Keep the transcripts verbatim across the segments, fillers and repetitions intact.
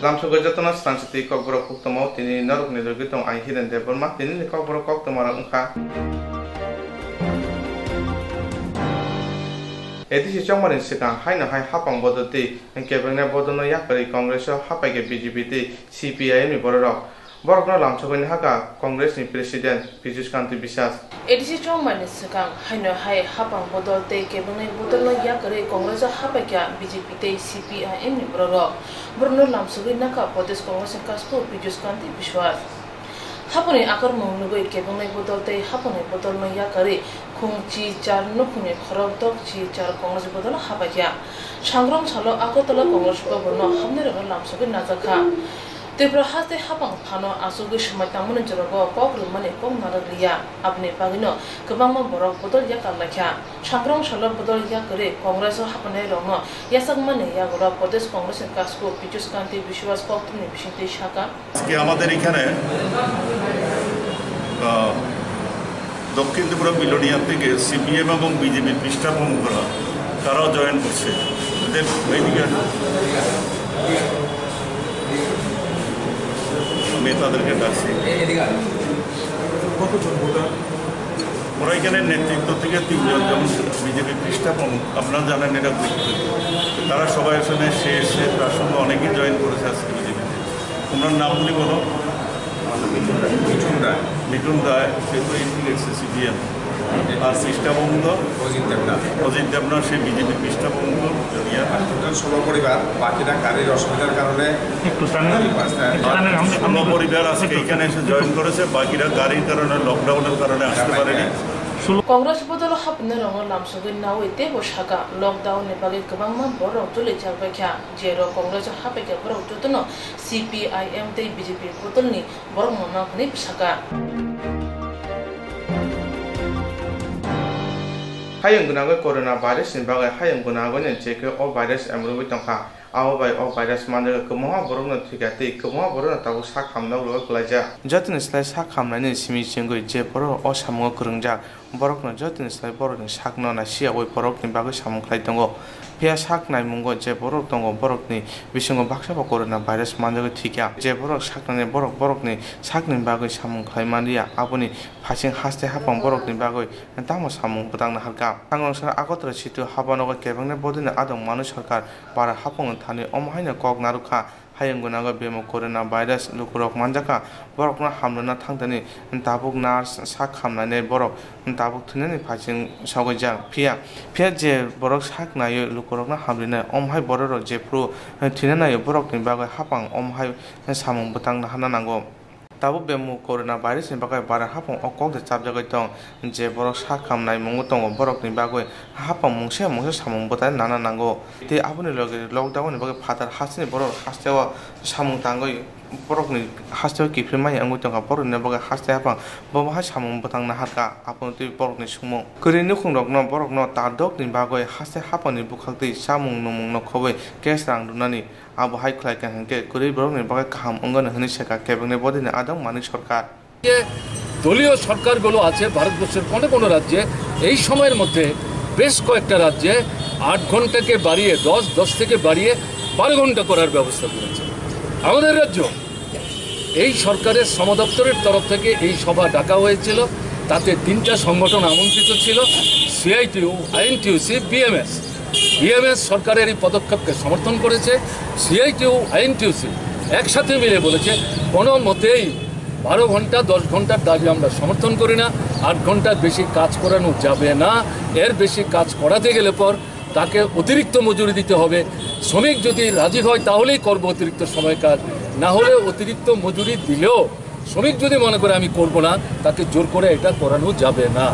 Lamsogwi jotono swrangsi twi kokborok koktwmao tini norokni logi tong ang Hiren Debbarma. Tinini kokborok koktwmarok wngkha. A D C chongmani swkang haino hai hapang bodol tei kebengna bodolno yakarwi Congress-o hapaikha B J P tei C P I M ni bororok. Borokno lamsogwi nahakha Congress ni President Piyush Kanti Biswas. A D C chongmani swkang haino hai hapang bodol tei kebengnai bodolno yakarwi Congress-o hapaikha B J P tei C P I M ni bororok. Borokno lamsogwi nakha Pradesh Congress ni kasku Piyush Kanti Biswas. Haponi akarmung nugwi kebengnai bodol tei haponi bodolno yakarwi khung chi char nukhungni khorok dok chi char Congress bodolno hapaikha. Sangrong salo Agartala Congress bhavanno hamnairokno lamsogwi najakha. Tripura haste hapang phano achugwi swmai tangmani jorogo kok rwmani kok narwk liya. Aboni bagwino kwbangma borok bodol yakar laikha. Sangrong salo bodol yakarwi Congress-o hapnairokno yachakmani yagulo Pradesh Congress ni kasku Piyush Kanti Biswas koktwmni bisingtwi sakha. আজকে আমাদের এখানে, আহ, দক্ষিণ ত্রিপুরা বিলোনিয়া থেকে সিপিএম এবং বিজেপির পৃষ্ঠা প্রমুখরা, তারাও জয়েন করছে। এদের এইদিকে আসুন। আমি তাদেরকে ডাকছি। কতজন ভোটার? ওরা এখানে নেতৃত্ব থেকে তিনজন, যেমন বিজেপির পৃষ্ঠা প্রমুখ, আপনারা জানেন এটা গুরুত্বপূর্ণ। তারা সবাই এখানে এসে, এসে তার সঙ্গে অনেকেই জয়েন করেছে আজকে বিজেপিতে। ওনার নামগুলি বলো। মিঠুন রায়। মিঠুন রায়, সে তো এমপি এসে সিপিএম। আর পৃষ্ঠা প্রমুখ? অজিত দেবনাথ। অজিত দেবনাথ, সে বিজেপির পৃষ্ঠা প্রমুখ। আর দুজন ষোলো পরিবার, বাকিরা গাড়ির অসুবিধার কারণে একটু টানেন, এই পাঁচটা একটু টানেন, আমি, আমি ষোলো পরিবার আজকে এখানে এসে জয়েন করেছে, বাকিরা গাড়ির কারণে, লকডাউনের কারণে আসতে পারেনি। Congress bodolo hapnairokno lamsogwi naui teibo sakha, lockdown ni bagwi kwbangma borok joli chakbaikha, jerok Congress-o hapaikha borok jotono C P I M tei B J P bodolni borok mano hwnwi sakha. Hayung gwnangwi corona virus ni bagwi hayung gwnangwi ni je khe o virus emrwngwi tongkha. Abo bai o virus manjagwi kwbangma borokno thwikha tei kwbangma borokno tabuk sak hamnok rwui kwlaijak. Jotoni slai sak hamnaini simi chengwi je borok o samungo kwrwngjak, borokno jotoni slai borokni sakno naisiyaui borokni bagwi samung khlai tongo. Phiya sak naimungo je borok tongo, borokni bisingo baksa bo corona virus manjagwi thwikha. Je borok saknani borok borokni sakni bagwi samung khlai manliya, aboni phaising haste hapang borokni bagwi tamo samung bwtang naharkha. Sangrong salo Agartala situ habanogo kebengni bodolni adong manwi sorkar para hapung thani omo haino kok narwkha. Hayung gwnangwi bemo corona virus lukurok manjakha, borokno hamrwna thangthani tabuk nurse sak hamnainai borok tabuk thwinani phaising sogwijak. Phiya, phiya je borok sak naiwi lukurokno hamrwinai, omo hai bororok jephru thwina naio, borokni bagwi hapang omo hai samung bwtang naharna nango. Tabuk bemo corona virus ni bagwi bara hapang o kok de chapjagwi tong, je borok sak ham naimungo tongo, borokni bagwi hapang mungsa mungsa samung bwtai nana nango. Tei aboni loge lockdown ni bagwi phatar hasteni borok hasteo samung tangwi borokni hasteo kiphilmani wngwi tongkha, borokni bagwi haste hapang bomo hai samung bwtang naharkha, abono twi borokni sumung. Kwrwi nukhungrokno borokno tardokni bagwi haste hapangni bwkhaktwi chamung numungno khobwi cash rang rwnani. Abo hai khlai kha hinkhe kwrwi borokni bagwi kaham wngano hwnwi sakha kebengni bodolni adong Manik Sarkar. যে দলীয় সরকারগুলো আছে ভারতবর্ষের কোনো কোনো রাজ্যে, এই সময়ের মধ্যে বেশ কয়েকটা রাজ্যে আট ঘন্টাকে বাড়িয়ে দশ, দশ থেকে বাড়িয়ে বারো ঘন্টা করার ব্যবস্থা করেছে। আমাদের রাজ্য, এই সরকারের শ্রম দপ্তরের তরফ থেকে এই সভা ডাকা হয়েছিল, তাতে তিনটা সংগঠন আমন্ত্রিত ছিল, সিআইটিইউ, আইএনটিইউসি, বিএমএস। বিএমএস সরকারের এই পদক্ষেপকে সমর্থন করেছে। সিআইটিইউ, আইএনটিইউসি একসাথে মিলে বলেছে, কোনো মতেই বারো ঘন্টা, দশ ঘন্টার দাবি আমরা সমর্থন করি না। আট ঘন্টার বেশি কাজ করানো যাবে না। এর বেশি কাজ করাতে গেলে পর তাকে অতিরিক্ত মজুরি দিতে হবে। শ্রমিক যদি রাজি হয়, তাহলেই করব অতিরিক্ত সময় কাজ, না হলে অতিরিক্ত মজুরি দিলেও শ্রমিক যদি মনে করে আমি করব না, তাকে জোর করে এটা করানো যাবে না।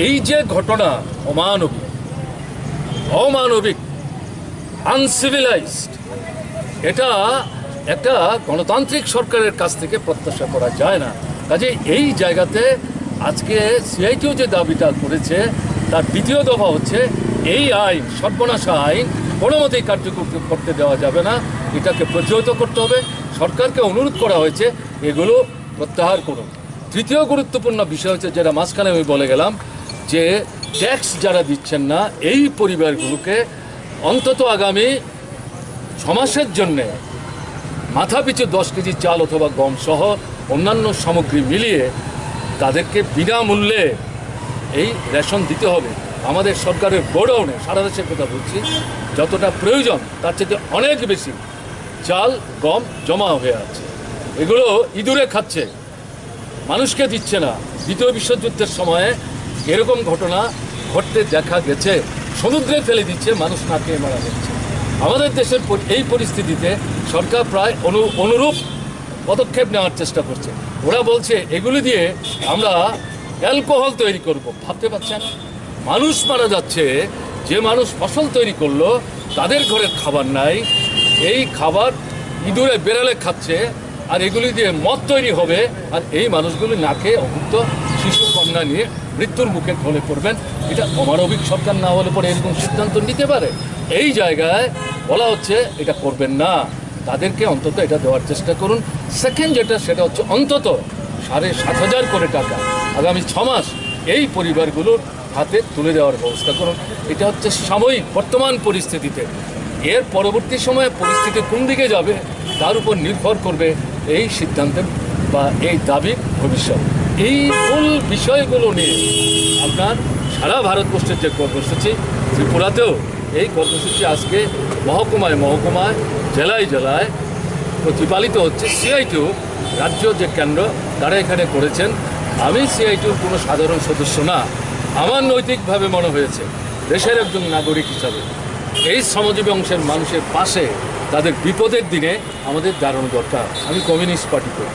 এই যে ঘটনা, অমানবিক, অমানবিক, আনসিভিলাইজড, এটা একটা গণতান্ত্রিক সরকারের কাছ থেকে প্রত্যাশা করা যায় না। কাজে এই জায়গাতে আজকে সিআইটিইউ যে দাবিটা করেছে, তার দ্বিতীয় দফা হচ্ছে এই আইন, সর্বনাশা আইন, কোনো মতেই কার্যকর করতে দেওয়া যাবে না। এটাকে প্রতিহত করতে হবে। সরকারকে অনুরোধ করা হয়েছে এগুলো প্রত্যাহার করুন। তৃতীয় গুরুত্বপূর্ণ বিষয় হচ্ছে, যেটা মাঝখানে আমি বলে গেলাম, যে ট্যাক্স যারা দিচ্ছেন না, এই পরিবারগুলোকে অন্তত আগামী ছ মাসের জন্যে মাথাপিছু দশ কেজি চাল অথবা গম সহ অন্যান্য সামগ্রী মিলিয়ে তাদেরকে বিনামূল্যে এই রেশন দিতে হবে। আমাদের সরকারের গোডাউনে, সারা দেশের কথা বলছি, যতটা প্রয়োজন তার চেয়ে অনেক বেশি চাল, গম জমা হয়ে আছে। এগুলো ইঁদুরে খাচ্ছে, মানুষকে দিচ্ছে না। দ্বিতীয় বিশ্বযুদ্ধের সময়ে এরকম ঘটনা ঘটতে দেখা গেছে, সমুদ্রে ফেলে দিচ্ছে, মানুষ না খেয়ে মারা যাচ্ছে। আমাদের দেশের পরি-, এই পরিস্থিতিতে সরকার প্রায় অনু-, অনুরূপ পদক্ষেপ নেওয়ার চেষ্টা করছে। ওরা বলছে, "এগুলি দিয়ে আমরা অ্যালকোহল তৈরি করব।" ভাবতে পারছেন? মানুষ মারা যাচ্ছে, যে মানুষ ফসল তৈরি করলো, তাদের ঘরের খাবার নাই, এই খাবার ইঁদুরে বেড়ালে খাচ্ছে, আর এগুলি দিয়ে মদ তৈরি হবে, আর এই মানুষগুলি না খেয়ে অভুক্ত শিশু কন্যা নিয়ে মৃত্যুর মুখে ঢলে পড়বেন। এটা অমানবিক সরকার না হলে পরে এরকম সিদ্ধান্ত নিতে পারে? এই জায়গায় বলা হচ্ছে এটা করবেন না, তাদেরকে অন্তত এটা দেওয়ার চেষ্টা করুন। সেকেন্ড যেটা, সেটা হচ্ছে অন্তত সাড়ে সাত হাজার করে টাকা আগামী ছ মাস এই পরিবারগুলোর হাতে তুলে দেওয়ার ব্যবস্থা করুন। এটা হচ্ছে সাময়িক বর্তমান পরিস্থিতিতে, এর পরবর্তী সময়ে পরিস্থিতি কোন দিকে যাবে তার উপর নির্ভর করবে এই সিদ্ধান্তের বা এই দাবির ভবিষ্যৎ। এই মূল বিষয়গুলো নিয়ে আপনার সারা ভারতবর্ষের যে কর্মসূচি, ত্রিপুরাতেও এই কর্মসূচি আজকে মহকুমায় মহকুমায়, জেলায় জেলায় প্রতিপালিত হচ্ছে। সিআইটিউ রাজ্য যে কেন্দ্র, তারা এখানে করেছেন। আমি সিআইটিউর কোনো সাধারণ সদস্য না, আমার নৈতিকভাবে মনে হয়েছে দেশের একজন নাগরিক হিসাবে এই শ্রমজীবী অংশের মানুষের পাশে তাদের বিপদের দিনে আমাদের দাঁড়ানো দরকার। আমি কমিউনিস্ট পার্টি করি।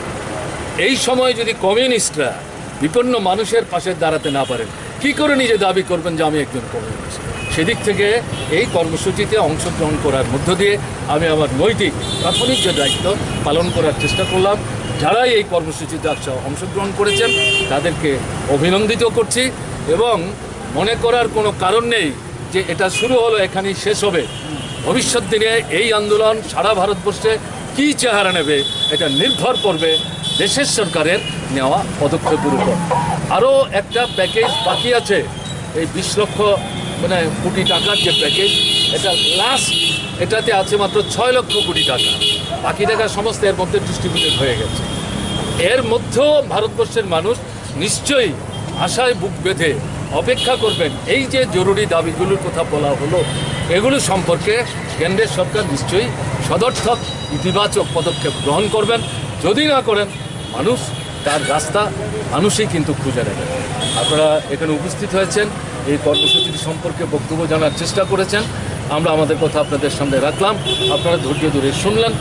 এই সময় যদি কমিউনিস্টরা বিপন্ন মানুষের পাশে দাঁড়াতে না পারেন, কি করে নিজে দাবি করবেন যে আমি একজন কমিউনিস্ট? সেদিক থেকে এই কর্মসূচিতে অংশগ্রহণ করার মধ্য দিয়ে আমি আমার নৈতিক প্রাথমিক যে দায়িত্ব পালন করার চেষ্টা করলাম। যারাই এই কর্মসূচিতে আসছে, অংশগ্রহণ করেছেন, তাদেরকে অভিনন্দিত করছি এবং মনে করার কোনো কারণ নেই যে এটা শুরু হলো, এখানেই শেষ হবে। ভবিষ্যৎ দিনে এই আন্দোলন সারা ভারতবর্ষে কী চেহারা নেবে, এটা নির্ভর করবে দেশের সরকারের নেওয়া পদক্ষেপের উপর। আরও একটা প্যাকেজ বাকি আছে, এই বিশ লক্ষ, মানে, কোটি টাকার যে প্যাকেজ, এটা লাস্ট, এটাতে আছে মাত্র ছয় লক্ষ কোটি টাকা। বাকি টাকা সমস্ত এর মধ্যে ডিস্ট্রিবিউটেড হয়ে গেছে। এর মধ্যেও ভারতবর্ষের মানুষ নিশ্চয়ই আশায় বুক বেঁধে অপেক্ষা করবেন। এই যে জরুরি দাবিগুলোর কথা বলা হলো, এগুলো সম্পর্কে কেন্দ্রের সরকার নিশ্চয়ই সদর্থক ইতিবাচক পদক্ষেপ গ্রহণ করবেন। যদি না করেন, মানুষ তার রাস্তা মানুষই কিন্তু খুঁজে নেবে। আপনারা এখানে উপস্থিত হয়েছেন, এই কর্মসূচিটি সম্পর্কে বক্তব্য জানার চেষ্টা করেছেন, আমরা আমাদের কথা আপনাদের সামনে রাখলাম, আপনারা ধৈর্য ধরে শুনলেন।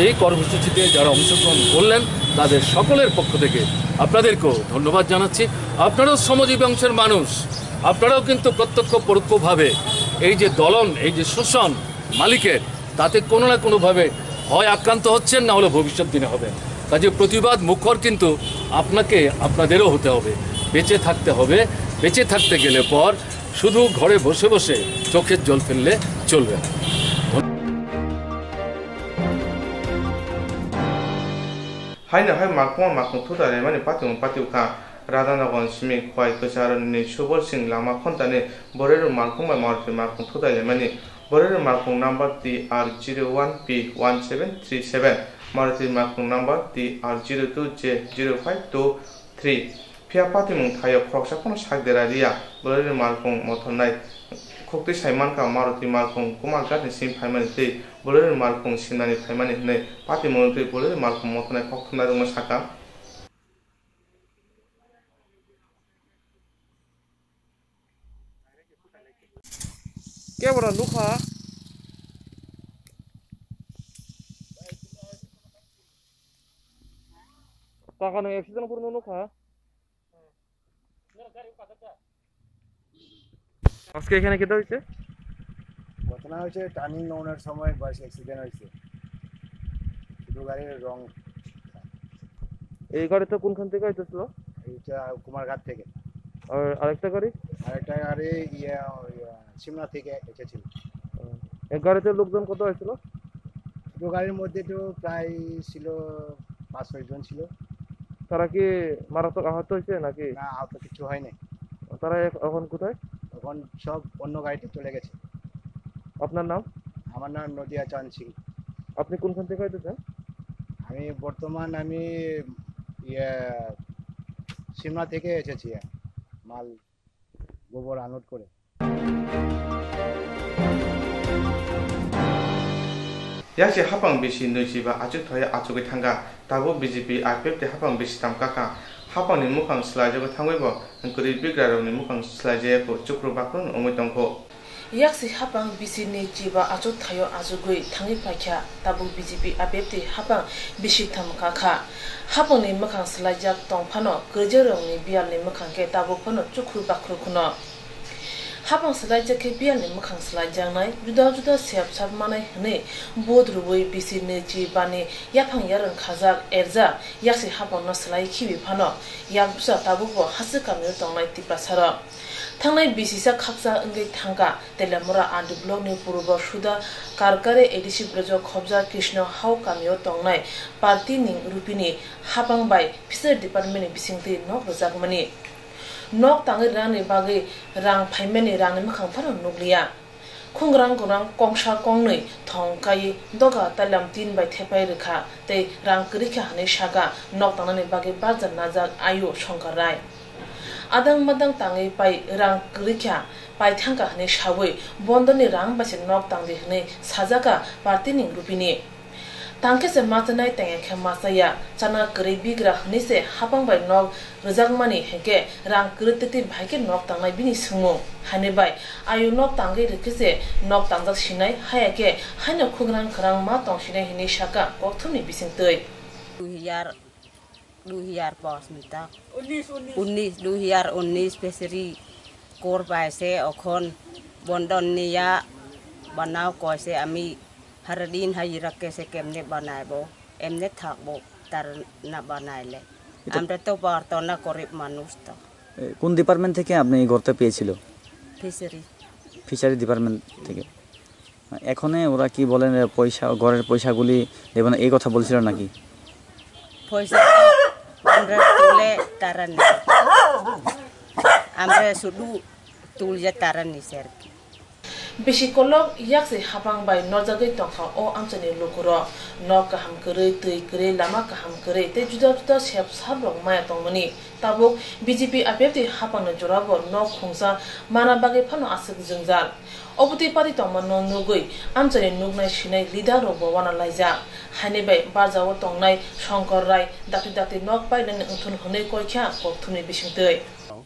এই কর্মসূচিতে যারা অংশগ্রহণ করলেন, তাদের সকলের পক্ষ থেকে আপনাদেরকেও ধন্যবাদ জানাচ্ছি। আপনারাও শ্রমজীবী অংশের মানুষ, আপনারাও কিন্তু প্রত্যক্ষ পরোক্ষভাবে এই যে দলন, এই যে শোষণ মালিকের, তাতে কোনো না কোনোভাবে হয় আক্রান্ত হচ্ছেন, না হলে ভবিষ্যৎ দিনে হবে। কাজে প্রতিবাদ মুখর কিন্তু আপনাকে, আপনাদেরও হতে হবে, বেঁচে থাকতে হবে। বেঁচে থাকতে গেলে পর শুধু ঘরে বসে বসে চোখের জল ফেললে চলবে না। Haino hai malkhungma malkhung thutai laimani patimung pati wngkha. Radhanagar simi Khowai Kwcharo ni Subol Singh lama khontani bororok malkhung bai Maruti malkhung thutai laimani. Bororok malkhung number T R zero one P one seven three seven, Maruti malkhung number T R zero two J zero five two three. Phiya patimung thaio khoroksa phano sak dera liya. Bolorni malkhung mothornai khuktwi sai mankha Maruti malkhung Kumarghatni simi phaimani tei bolorni malkhung Simnani phaimani hwnwi patimungni twi bolorni malkhung mothornai kokthamnai rwngno sakha. Kebra nukha. Taka no accident phuru nukha. আজকে এখানে কেটা হয়েছে? ঘটনা হয়েছে টার্নিং নেওয়ার সময় bus accident হয়েছে, দুটো গাড়ির রং। এই গাড়িটা কোনখান থেকে আইতেছিল? এইটা কুমারঘাট থেকে। আর আরেকটা গাড়ি? আরেকটা গাড়ি ইয়ে, ইয়ে, সিমলা থেকে এসেছিল। ও, এই গাড়িতে লোকজন কত হয়েছিল? দুটো গাড়ির মধ্যে তো প্রায় ছিল পাঁচ ছয় জন ছিল। তারা কি মারাত্মক আহত হয়েছে নাকি? না, আহত কিছু হয়নি। তারা এখ-, এখন কোথায়? এখন সব অন্য গাড়িতে চলে গেছে। আপনার নাম? আমার নাম নদিয়া চাঁদ সিং। আপনি কোনখান থেকে আইতেছেন? আমি বর্তমান আমি ইয়ে সিমলা থেকে এসেছি, মাল গোবর আনলোড করে। Yaksi hapang bisi nwichiba achuk thaya achugwi thangkha, tabuk B J P I P F T hapang bisi tamkakha, hapangni mukhang swlaijagwi thangwibo kwrwi bigrarokni mukhang swlaijaya kho, chukru bakrun wngwi tongkho. Yaksi hapang bisi nwichiba achuk thaio achugwi thangwi phaikha, tabuk B J P I P F T hapang bisi tamkakha, hapangni mukhang swlaijak tongphano kwrwijakrokni biyalni mukhang khe tabuk phano chukru bakrukhuno. Hapang swlaijak khe biyalni mwkhang swlaijaknai, juda juda sep sap manai hwnwi vote rwui bisi nwichi bani yaphang yarwng khajak, erjak, yaksi hapangno swlai khibi phano yakbwsa tabukbo hachwk kamio tongnai Tiprasarok. Thangnai bisisa khaksa wngwi thangkha Teliamura R D blockni purbo suda Karkare A D C Brojo Khobja Krishna Hao kamio tongnai Parti Ning Rupini hapang bai Fishery Departmentni bisingtwi nok rwjakmani. Nok tangwi rwnani bagwi rang phaimani rangni mwkhang phano nukliya. Khungrang gwnang kongsa kongnwi thong kaiwi doga tailam tin bai thepai rwkha tei rang kwrwikha hwnwi sakha nok tangnani bagwi barja najak Ayu Shankar Rai. Adang madang tangwi pai rang kwrwikha, paithangkha hwnwi saui bondoni rang bai se nok tangdi hwnwi sajakha Parti Ning Rupini. Tangkhe se machanai tangya khe machaya, chana kwrwi bigra hwnwi se hapang bai nok rwjakmani hinkhe rang kwrwi twi twi bahai khe nok tangnai bini swngmung. Haini bai Ayu nok tangwi rwkhe se nok tangjak sinai, haya khe haino khugrang kwrang ma tong sinai hwnwi sakha kokthumni bisingtwi. দুই হাজার পাঁচ মিতা উনিশ দুই হাজার উনিশ ফেসরি কোর পাইছে অখন বন্ধন নিয়া বানাও কইছে আমি হারদিন হাজিরা কেসে কেমনে বানাইবো এমনে থাকবো তার না বানাইলে আমরা তো পারতো না গরিব মানুষ তো। এ, কোন ডিপার্টমেন্ট থেকে আপনি এই ঘরটা পেয়েছিল? ফিশারি। ফিশারি ডিপার্টমেন্ট থেকে। এখনে ওরা কি বলেন, এ, পয়সা, ঘরের পয়সাগুলি দেবেন, এই কথা বলছিল নাকি? পয়সা আমরা তুলে তারা নেই, আমরা শুধু তুলছে তারা নিছে আর কি। Bisi kolok yaksi hapang bai norjagwi tongkha o amchaini lukurok. Nok kaham kwrwi, twi kwrwi, lama kaham kwrwi tei juda juda sep saprok maya tongmani. Tabuk B J P I P F T hapangni jorao nok khungsa mana bagwi phano aswk jwngjal. Obotwi pari tongmano nugwi amchaini nuknai sinai leader rokbo uanalaijak. Haini bai barjao tongnai Shankar Rai dakti dakti nok painani wngthun hwnwi koikha kokthumni bisingtwi. O,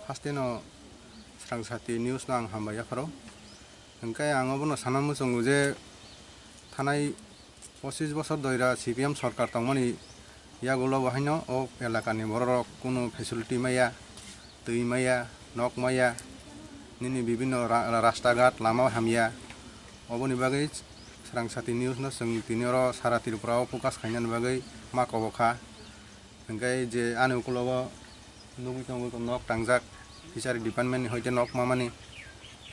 hasteno Srangsati News no ang hambai yapharo. Hwnkhe ang obono sana muchungo je thanai pochis bosor doira C P M sorkar tongmani yagulo bo haino o elakani bororok kunu facility maya, twi maya, nok maya, nini bibinno ra-, rasta ghat, lama hamya. Oboni bagwi Srangsati News no chwng tini oro sara Tripura o focus khainani bagwi ma kobokha. Hwnkhe je ani ukulogo nugwi tongo nok tangjak, fishery department ni hoite nok mamani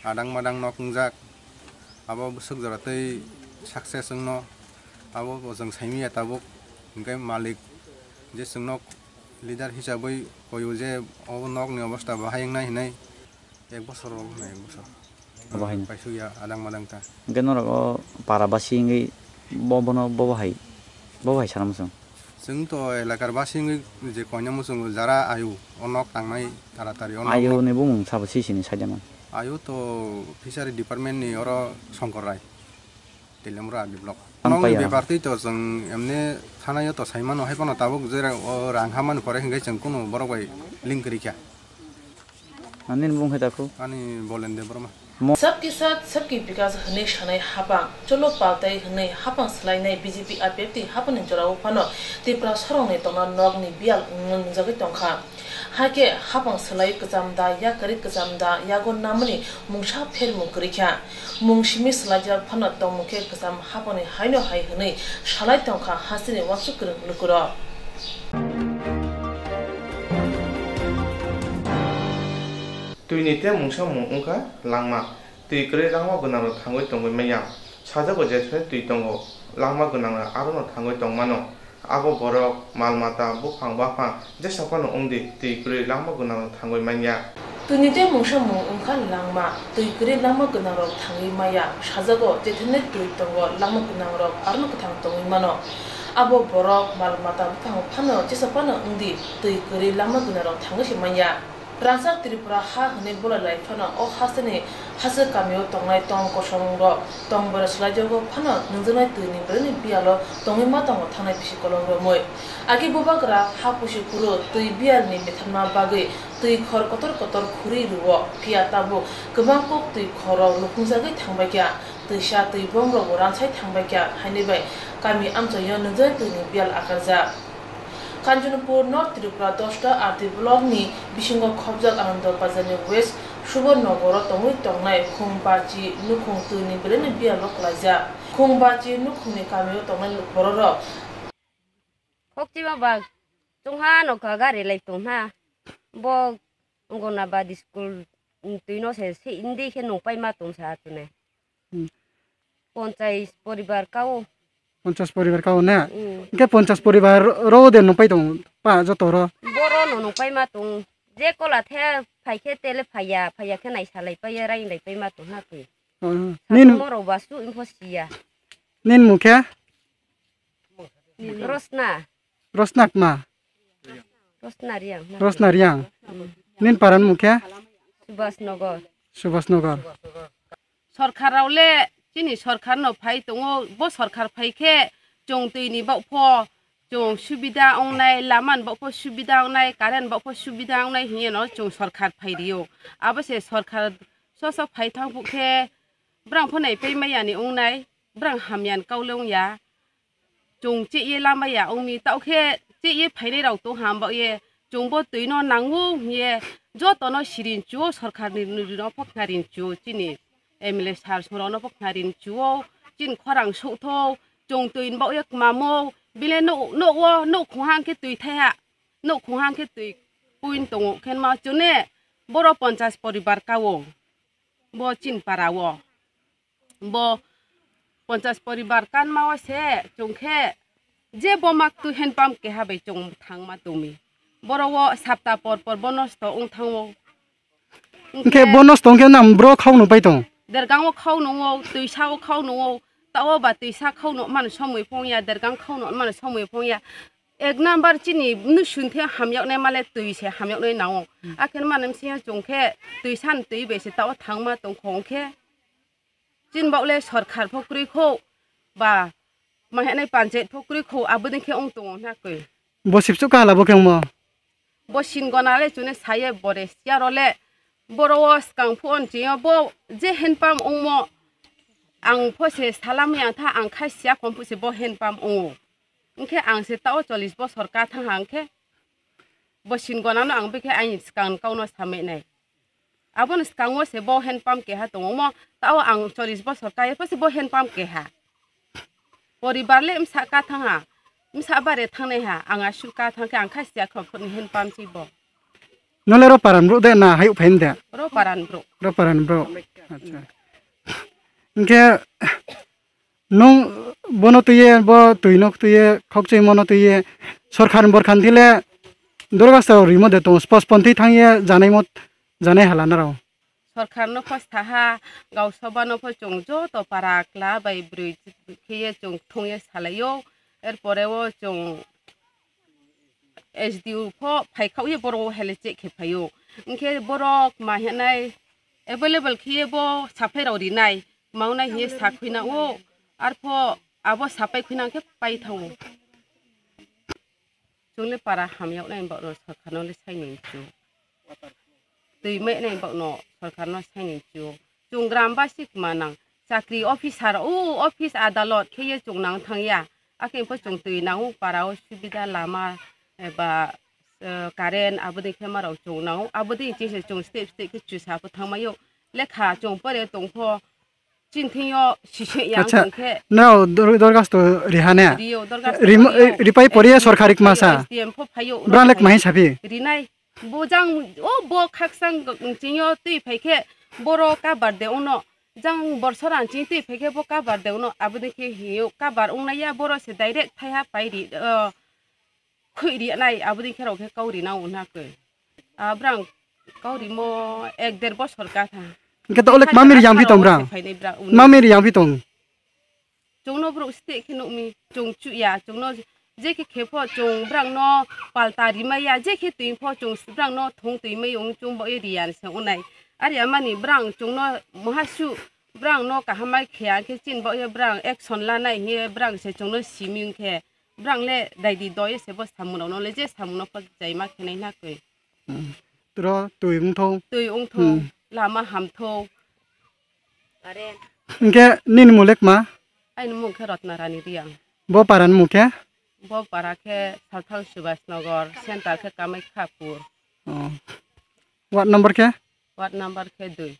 adang madang nok wngjak, abo bwswk jora tei success wngno, abo bo chwng saimanya tabuk, hwnkhe malik je chwngno leader hisabwi koiyo je obo nokni obosta bahai wngnai hinwi. Ek bosor rok na ek bosor. Abo haino. Paisuk ya adang madang ta. Hingke norok o para basi wngwi bo bono bobo hai bobo hai sana muchung. Chwng to elakar basi wngwi je koina muchungo jara ayu o nok tangnai taratari o nok. Ayu ni bumung sabo sisini sajana. Ayu to fishery department ni oro Songkor Rai. Teliamura R D block. Ang Nokni paiya. Bepar twi to chwng emne thanaio to saimano hai phano tabuk jera o rang hamani pore hingke chwng kunu borok bai link kwrwi kha. Ani bung hai dakhu. Ani Bolen Debbarma. Mo- सबके साथ सबके विकास hwnwi sanai hapang, cholo paltai hwnwi hapang swlainai B J P I P F T hapangni jorao phano Tripura sorongni tongna nokni biyal wngwi nungjagwi tongkha. Hakhe hapang swlai kwcham da, ya kwrwi kwcham da, yago namani mungsa phermung kwrwi kha. Mung simi swlaijak phano tongmung khe kwcham hapangni haino hai hwnwi salai tongkha hasteni uansuk kwrwng lukurok. Twini tei mungsa mung wngkha langma. Twi kwrwi langma gwnangrok thangwi tongwi manya. Sajago jethai twi tongo, langma gwnangrok arono thangwi tongmano. Abo borok, mal mata, buphang baphang jesa phano wngdi, twi kwrwi langma gwnangrok thangwi manya. Twini tei mungsa mung wngkha langma, twi kwrwi langma gwnangrok thangwi maya. Sajago jethai twi tongo, langma gwnangrok arono kwthang tongwi mano. Abo borok mal mata buphango phano chesa phano wngdi twi kwrwi lama gwnarok thangwi se manya. Rangchak Tripura ha hwnwi bolai lai phano o hasteni haswk kamio tongnai tong kosongrok tong bera swlaijago phano nungjaknai twini beleni biyalo tongwi ma tongo thangnai bisi kolok romwi. Agi bubagra ha pusi phuru twi biyalni methanma bagwi twi khor kotor kotor khurwi rwo, phiya tabuk kwbang kok twi khorrok luphungjagwi thangbaikha. Twisa twi bomrokbo ransai thangbaikha, haini bai kami amchaio nungjaknai twini biyal akarjak. Kanchanpur, North Tripura, dosta R D block ni bisingo khobjak Anando Bazar ni West Subornogoro tongwi tongnai Khungbachi nukhung twini beleni biyalo kwlaijak. Khungbachi nukhungni kamio tongnai bororok. Khokchima bag chungha nokha gari lai tongha. Bo Anganabadi school, mm, twino se, se indi khe nungpai ma tongsa atune. Hmm. Ponchais poribar kao. Ponchas poribar kao na? Hmm. Hingke ponchas poribar ro de nungpai tong pa joto ro? Boro no nungpai ma tong. Je kola the phai khe tele phaiya, phaiya khe nai salai paiya, rain lai pai ma tong ha twi. Oh, nin moro basu info siya. Nin mukhe? Rosna. Rosna kma? Rosna Riang. Rosna Riang. Hmm. Nin paran mukhe? Subhas Nagar. Subhas Nagar. Sorkar rao le chini sorkar no phai tongo, bo sorkar phai khe chwng twi ni baoh pho chwng subida wngnai, lama ni baoh pho subida wngnai, current baoh pho subida wngnai hingye no chwng sorkar phai rio. Abo se sorkar so so phai thang phuh khe brang pho nai pai maya ni wngnai, brang hamya ni kau le wngya. Chwng cheh ye lama ya wngmi, tao khe cheh ye phainai rao tong ham bao ye, chwng bo twi no nango hingye joto no siring chuo, sorkar ni nuri no pho khna ring chuo, chini M L A sir song rao no pho khna ring chuo, chini khorang souhtho, chwng twi ni bao ye kmamo, bile nouh, nouh wo, nouh khong hang khe twi thai ha, nouh khong hang khe twi pui tongo khe ma chwng ne boro ponchas poribar kao, bo chini para o. Bo ponchas poribar kanma o se chwng khe je bo mak twi hand pump keha bai chwng thangma tongmi. Boro o sapta por por bo nosto wng thango. Hingkhe bo nosto wngkhe nang bro khao no pai tong? Dergang o khao nungo, twisa o khao nungo, tao ba twisa khao no mano somoi phongya, dergang khao no mano somoi phongya. Ek number chini nusun the hamyaknai male twi se hamyaknai nango. Hmm. Akhe mano msing chwng khe twisa ni twi bai se tao thangma tongkho hwnkhe. Chini baoh le sorkar pho kwrwi kho, ba ma hinai panchayat pho kwrwi kho, aboni khe wng tongo hwnna khe. Bo sibsuk kahala bo khe wngmo? Bo sin gona le chwngno saye bore siya ro le, boro o swkang phu on chini bo je hand pump wngmo, ang pho se salamwi ang tha ang khai siya khom phu se bo hand pump wngo. Hwnkhe ang se tao chollish bosor ka thang hang khe, bo sin gona no ang bikhe aini swkang kau no samai nai. Aboni swkango se bo hand pump keha tongo mo, tao ang chollish bosor kaiye pho se bo hand pump keha. Poribar le msa ka thang ha, msa bare thangnai ha, ang aswk ka thang khe ang khai siya khom phutni hand pump si bo. Nole ro paran bro de na hayuk phain de? Ro paran bro. Ro paran bro. Acha. Hwnkhe Nwng bono twiye, bo twi nok twiye, khokchwi mono twiye, sorkar ni borkhan thile dorgasta rimo de tongo, spos ponthi thangye janai mo, janai hala narao. Sorkar no pho saha, gau soba no pho chwng joto para kla bai bwrwi khiye chwng thungye salaio, er pore o chwng S D O pho phai khaoye borok o hele check khe phaio. Hwnkhe borok ma hinai available khiye bo saphai rok rinai, maunai hiye sa khuinango, arpho abo sapai khuinang khe pai thango. Chwngli para hamyaknai borok no sorkar no le saini chu. Twi mainai bokno sorkarno saini chio. Chwng grambasi kwma nang. Chakri officer, o office adalot kheye chwng nang thangya. Akhe pho chwng twi nango, para o subida lama eba, eh, current aboni khe marok chwng nango. Aboni chese chwng step step khe chusa pho thangmaio. Lekha chwng pore tongpho. Chini thwngyo sising yang Acha, tongkhe. Nao dor-, dorgas to riha ne? Rio, dorgas to Rimo-, phaio. eh, ripai poriya S D M sorkari phaio, kmasa. S D M pho phaio, Brang lek mahi sapi. Rinai. Bo jang, o bo khaksang chingyo twi phaikhe boro kabar de uno. Jang borsora ching twi phaikhe bo kabar de uno. Aboni khe hiyo kabar ungnaiya boro se direct thaiha pairi, o, khuiri nai, aboni khe rok khe kauri nang unha khe. Abrang kauri mo ek der bosor ka tha. Hingke to olek mamir yang pitong brang. Mamir yang pitong. chwngno borok steh khe nukmi, chwng chuya, chwngno je khe khe pho chwng borokno palta rimaya, je khe twi pho chwng borokno thung twi mai wng chwng bo riya se wngnai. Ari amani borok chwngno muhasu borokno kaham bai khe ya khe chin bo borok action lanai hiye borok se chwngno simi wng khe borok le daidi doi se bo samung rokno le je samung no pha jai ma khe nai na khe. Hmm. Tro twi wng thung. Twi wng thung, hmm, lama ham thung. Hingke nini mulek ma? Aini mung khe Rotna Rani Riyang. Bo para ni mung khe? Bo para khe Salthang Subhash Nagar, center khe Kamaikhyapur. Oh. Ward number khe? Ward number khe dui.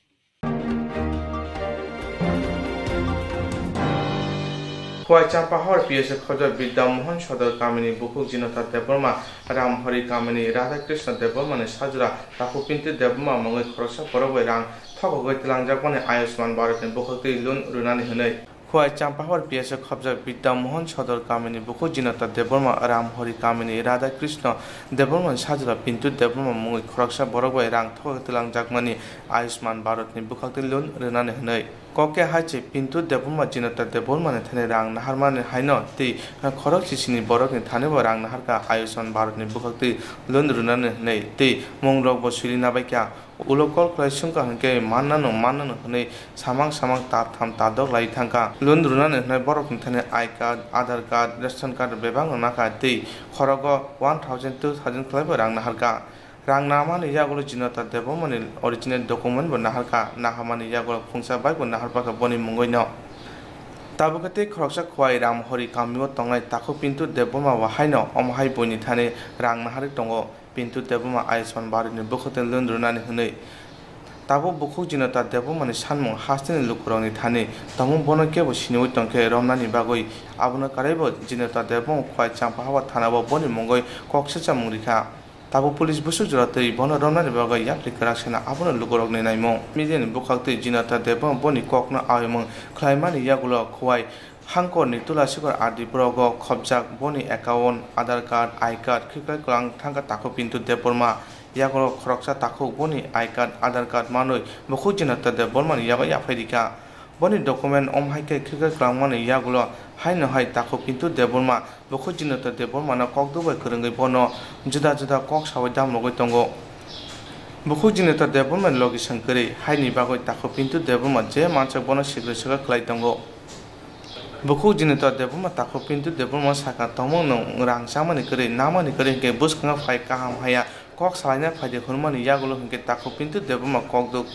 Khowai Champahor P S A khobjak Bidya Mohan Sodor kamini bukhuk Jinata Debbarma, Ramhori kamini Radha Krishna Debbarma ni sajra Takhuk Pintu Debbarma mungwi khoroksa borok bai rang thokogwi twlangjakmani Ayushman Bharat ni bwkhaktwi loan rwnani hwnwi. Khowai Champahor P S A khobjak Bidya Mohan Sodor kamini bukhuk Jinata Debbarma, Ramhori kamini Radha Krishna Debbarma ni sajra Pintu Debbarma mungwi khoroksa borok bai rang thokogwi twlangjakmani Ayushman Bharat ni bwkhaktwi loan rwnani hwnwi. Kok khe hai se Pintu Debbarma Jinata Debbarma ni thani rang naharmani haino tei khorok sisini borok ni thani bo rang naharkha Ayushman Bharat ni bwkhaktwi loan rwnani hwnwi tei mung rok bo suri nabaikha. Ulo call khlai swngkha hwnkhe mannano mannano hwnwi samang samang tar tham tar dok lai thangkha. Loan rwnani hwnwi borok ni thani I card, Aadhaar card, ration card bebak no nakha tei khorogo one thousand, two thousand khlai bo rang naharkha. Rang namani yagulo Jinata Debbarma ni original document bo naharkha, naharmani yagulo khungsa bai bo naharpakha boni mungwi no. Tabuk khe tei khoroksa Khowai Ramhori kamio tongnai Takhuk Pintu Debbarma bo haino omo hai buini thani rang naharwi tongo. Pintu Debbarma Ayushman Bharat ni bwkhaktwi loan rwnani hwnwi. Tabuk bukhuk Jinata Debbarma ni sanmung hasteni lukurokni thani tongmung bono kebo siniwi tongkhe romnani bagwi abono karwibo Jinata Debbarma Khowai Champahor thana o boni mungwi kok swchamung rikha. Tabuk police bwswk jora twi bono romnani bagwi yapri kwrak sena abono lukurokni naimung. Media ni bwkhaktwi Jinata Debbarma boni kokno aoimung khlaimani yagulo Khowai Hangkorni Tulasikor R D block o khobjak boni account, Aadhaar card, I card khikhlai kwlang thangkha Takhuk Pintu Debbarma. Yagulo khoroksa takhuk boni I card, Aadhaar card manwi bukhuk Jinata Debbarma ni yago yaphai rikha. Boni document om hai khe khikhlai kwlangmani yagulo haino hai Takhuk Pintu Debbarma bukhuk Jinata Debbarma no kokduk bai kwrwngwi bono juda juda kok sawi damrogwi tongo. Bukhuk Jinata Debbarma ni logi swng kwrwi haini bagwi Takhuk Pintu Debbarma je mansak bono sikri swkak khlai tongo. Bukhuk Jinata Debbarma Takhuk Pintu Debbarma sakha, tongmung nwng rang chamani kwrwi, namani kwrwi hinkhe bwskango phai kaham haya kok salaina phaidi hwnmani yagulo hinkhe Takhuk Pintu Debbarma kokduk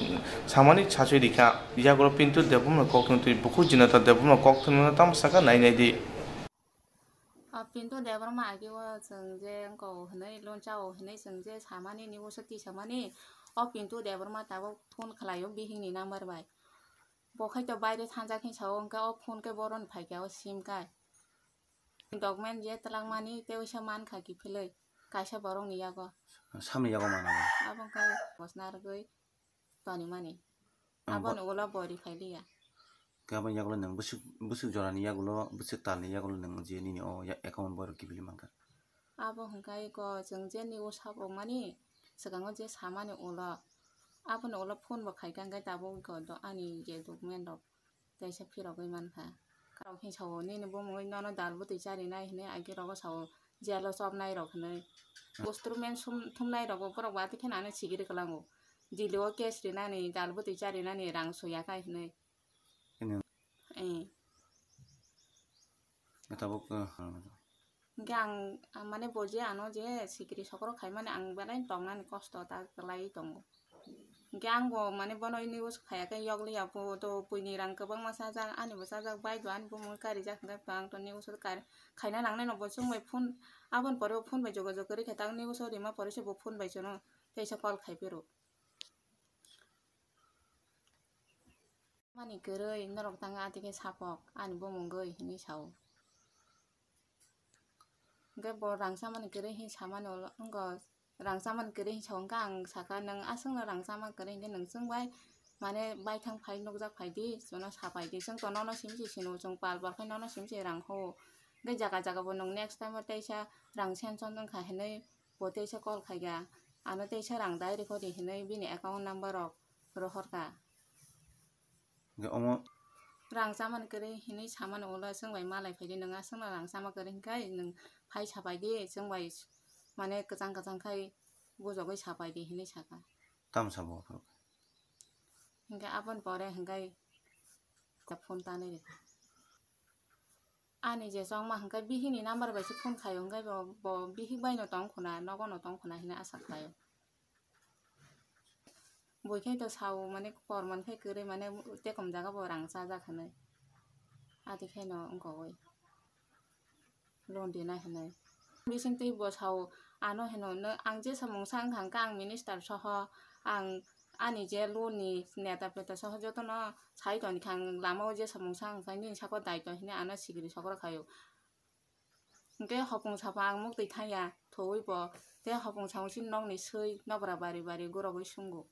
samani sachwi rikha. Yagulo Pintu Debbarma koktwng twi bukhuk Jinata Debbarma koktwmano tamo sakha nai nai di. O Pintu Debbarma agi o chwng je wngkha o hwnwi, loncha o hwnwi chwng je samani, ni uansuk tisamani, o Pintu Debbarma tabuk phone khlaio bihikni number bai. Bo khai to baire thangjak hinsa o, hwnkhe o phone khe bohroni phaikha o sim kai. Document je twlangmani tei waisa mankha kiphilwi kaisa borokni yago. Samni yago manabo. Abo wngkha bosna rwgwi tonimani. Ang bo- Aboni ulo bo riphai liya. Khe aboni yagulo nwng bwswk, bwswk jorani yagulo, bwswk talni yagulo nwng je nini o ya-, account borok kiphilwi mankha. Abo hwnkha eko chwng je ni o sabo mani swkango je samani ulo, aboni ulo phone bo khaikha, hwnkhe tabuk eko do-, ani je document rok teisa phirogwi mankha. Karok hinsa o nini bumungwi nono dal bwtwi charinai hinwi, agi rogo sao jail o chopnai rok hinwi. Instrument sum-, thumnai rogo borok bo atwi kheno ano sigiri kwlango. Dili o case rinani, dal bwtwi charinani rang soyakha hinwi. Ini. Eh. Tabuk, eh, Hwnkhe ang, ang mane bo je ano je sikiri sokro khaimani ang belai tongnani kosto ta kwlai tongo. Hwnkhe ang bo mane bono news khaya khe yokliya, bo to buini rang kwbangma chajak, ani bo chajak, bai do ani bumung karijak, hwnkhe ang to news kar-, khaina nangnai no bo chwng bai phone, aboni pore bo phone bai jogajog kwrwi khe ta ang news o rima pore se bo phone bai chwngno teisa call khai phiro. Mani kwrwi norok tang atwi khe sapok ani bumungwi hinwi sao. Hwnkhe bo rang chamani kwrwi hinwi samani ulo wngkha, rang chamani kwrwi hinwi sao, hwnkhe ang sakha, "Nwng aswkno rang chamani kwrwi hinkhe nwng chwng bai mane baithang phai nukjak phai di, chwngno sa phai di, chwng to nono simi se sino, chwng pal pal khai nono simi se rang ho." Hwnkhe jaga jaga bo nwng next time o teisa rang sanction wngkha hinwi bo teisa call khaikha, ano teisa rang direct o di hinwi bini account number rok rohorkha. Hwnkhe omo, Rang chamani kwrwi hinwi samani ulo chwng bai malai phaidi, nwng aswkno rang chama kwrwi hwnkhe nwng phai sapai di, chwng bai mane kwchang kwchang khai gujogwi sapai di hinwi saka. Tamo sabo aphuru? Hwnkhe aboni pore hwnkhe phone tanwi rikha. Ani je chongma hwnkhe bihikni number bai se phone khaio, hwnkhe bo, bo bihik bai no tong khuna, nogo no tong khuna hinwi asa khlaio. Bui khai to sao, mane kor man khai kwrwi, mane tekom jaga bo rang chajak hinwi. Ati khai no wngkogwi loan rinai hinwi. Bising twi bo sao, ano hino, no, ang je samung sa wngkha, hwnkhe ang minister soho, ang ani je loan ni neta peta soho jotono sai toni kha, ang lama o je samung sa wngkha, nini saka daito hinwi ano sigiri sokro khaio. Hwnkhe hopung sapa ang muktwi thangya, thowui bo tei hopung samung chini nokni swi nokra bari bari gorogwi sungo.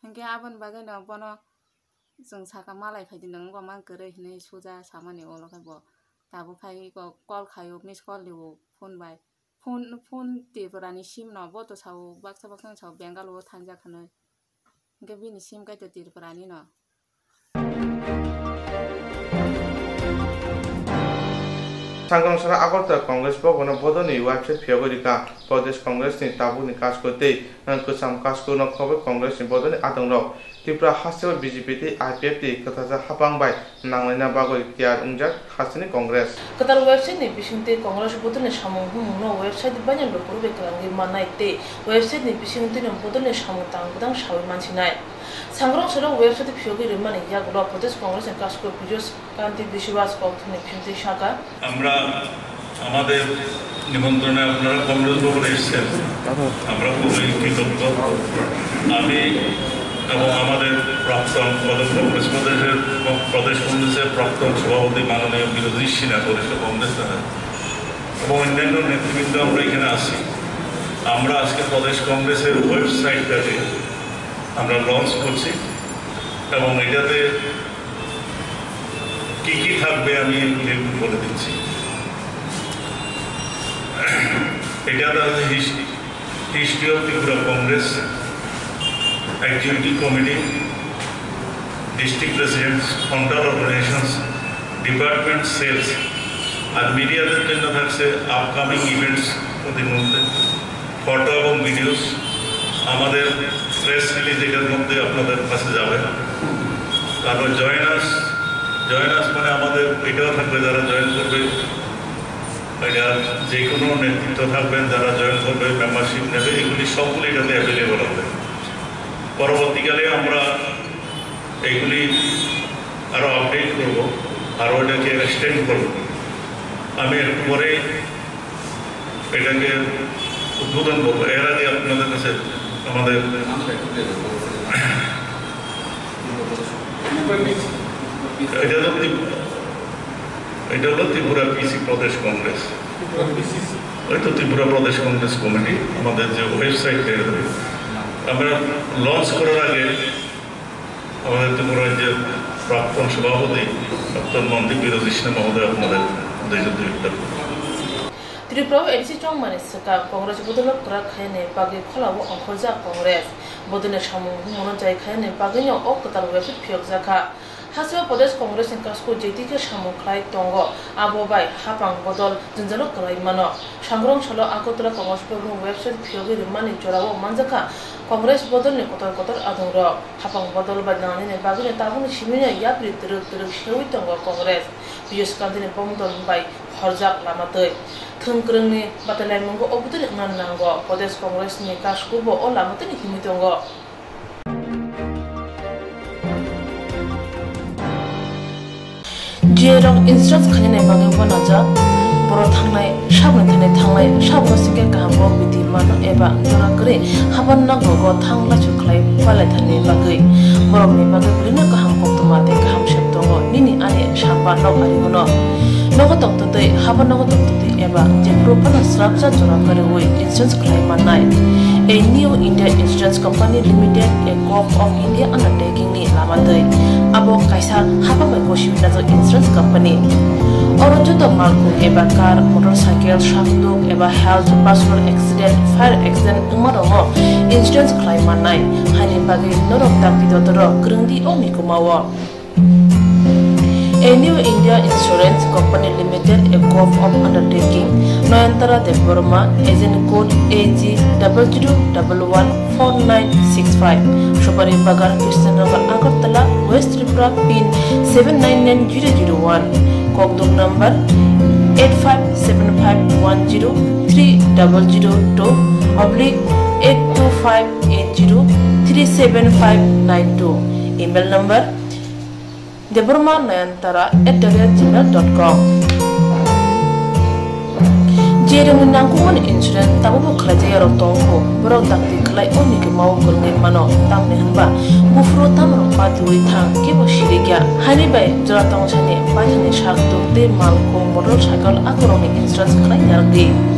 Hwnkhe aboni bagwino bono chwng saka, "Malai phaidi, nwng wngkha man kwrwi," hinwi suja samani ulo khe bo tabuk khai ko call khaio, miss call rio phone bai. Phone, phone Tripura ni sim no, bo to sao baksa baksa no sao Bengaluru thangjak hinwi. Hwnkhe bini sim kaitor Tripura ni no. Sangrong sara Agartala Congress Bhavan o bodolni website phiyogwi rikha. Pradesh Congress ni tabukni kasko tei, uh, kwcham kasko no khobwi Congress ni bodolni adongrok. Tripura hasteo B J P tei I P F T kwtharjak haphang bai nanglaina bagwi tiyar wngjak hasteni Congress. Kwtal website ni bisingtwi Congress bodolni samung humung no website baino lukurok bai kwlangwi mannai tei website ni bisingtwi no bodolni samung tang bwdang sawi mansinai. Sangrong salo website phiyogwi rwmani yagulo Pradesh Congress ni kasko Bijoy Kanti Biswas kokthumni bisingtwi saka. আমরা আমাদের নিমন্ত্রণে আপনারা কংগ্রেস ভবনে এসেছেন, আমরা খুবই কৃতজ্ঞ। আমি এবং আমাদের প্রাক্তন প্রদেশ কংগ্রেস প্রদেশের, প্রদেশ কংগ্রেসের প্রাক্তন সভাপতি মাননীয় বিরোধী সিনহা, বরিষ্ঠ কংগ্রেস নেতা এবং অন্যান্য নেতৃবৃন্দ আমরা এখানে আছি। আমরা আজকে প্রদেশ কংগ্রেসের ওয়েবসাইটটাকে আমরা লঞ্চ করছি এবং এটাতে কি কি থাকবে আমি একটু বলে দিচ্ছি। এটা আছে হিস-, History of Tripura Congress, Executive Committee, District Presidents, Frontal Organizations, Department Cells, আর মিডিয়াদের জন্য থাকছে আপকামিং ইভেন্টস প্রতিমধ্যে, ফটো এবং ভিডিওস আমাদের প্রেস রিলিজ এটার মধ্যে আপনাদের কাছে যাবে। তারপর জয়েন আস, জয়েন আস মানে আমাদের এটাও থাকবে, যারা জয়েন করবে, এটা যে কোনো নেতৃত্ব থাকবেন, যারা জয়েন করবে, মেম্বারশিপ নেবে, এগুলি সবগুলি এটাতে অ্যাভেলেবল হবে। পরবর্তীকালে আমরা এগুলি আরও আপডেট করব, আরও এটাকে এক্সটেন্ড করব। আমি একটু পরে এটাকে উদ্বোধন করবো। এর আগে আপনাদের কাছে আমাদের এটা তো ত্রিপুরা, এটা হলো ত্রিপুরা পিসি প্রদেশ কংগ্রেস, ওই তো ত্রিপুরা প্রদেশ কংগ্রেস কমিটি আমাদের যে ওয়েবসাইট তৈরি করে আমরা লঞ্চ করার আগে আমাদের ত্রিপুরা রাজ্যের প্রাক্তন সভাপতি, প্রাক্তন মন্ত্রী বিরোধী সিনহা মহোদয় আপনাদের উদ্দেশ্যে দুই একটা Tripura o A D C chongmani swkang Congress bodolo kwrak khainani bagwi kholao ongkhorjak Congress. Bodolni samung humungno jai khainani bagwino o kwtal website phiyokjakha. Hasteo Pradesh Congress ni kasku jeitwi khe samung khlai tongo, abo bai hapang bodol jwngjalo kwlai mano. Sangrong salo Agartala Congress Bhavan website phiyogwi rwmani jorao manjakha Congress bodolni kotor kotor adongrok. Hapang bodol bai nangnini bagwino tabukni simino yapri twrwk twrwk seui tongo Congress. Piyush Kantini bomdon bai horjak lama twi. Thwng kwrwngni batailaimungo obwtwi wngna nango. Pradesh Congress ni kaskubo o lama twino himwi tongo. G A rok insurance khainani bagwi uanajak. Borok thangnai, saboni thani thangnai, saboni singkhe kaham kok bidi mano eba jora kwrwi haban nogo thang laisu khlai palaithani bagwi. Borokni bagwi belino kaham koktwma tei kaham sep tongo nini ani samba nok ari bono. Nogo tongtwtwi, habo nogo tongtwtwi eba jephuru phano swrapsa jora kwrwi insurance khlai mannai. A New India Insurance Company Limited, a Corp of India undertaking ni lama twi. Abo kaisa haba bai gosi winajak insurance company. Oro joto malkhung eba car, motorcycle, sakduk eba health, personal accident, fire accident wngma rokno insurance khlai mannai. Haini bagwi norok dakti dotoro kwrwngdi o mikumao. A New India Insurance Company Limited, a gov of undertaking, Nayantara Debbarma, agent code A G double zero double one four nine six five, Supari Bagan, Krishnanagar, Agartala, West Tripura, pin seven nine nine zero zero one, Kokduk number eight five seven five one zero three double zero two oblique eight two five eight zero three seven five nine two, email number debbarma nayantara at the rate gmail dot com. Jerokni nangkukmani insurance tabukbo khlaijak yarok tongo, borok dakti khlai o nigwmao kwrwngwi mano, tamni hwnba buphuru tamrok patiui thang, kebo sirikya. Haini bai jora tongsani paithakni sak tuk tei malkhung, motorcycle akorokni insurance khlai narwkdi.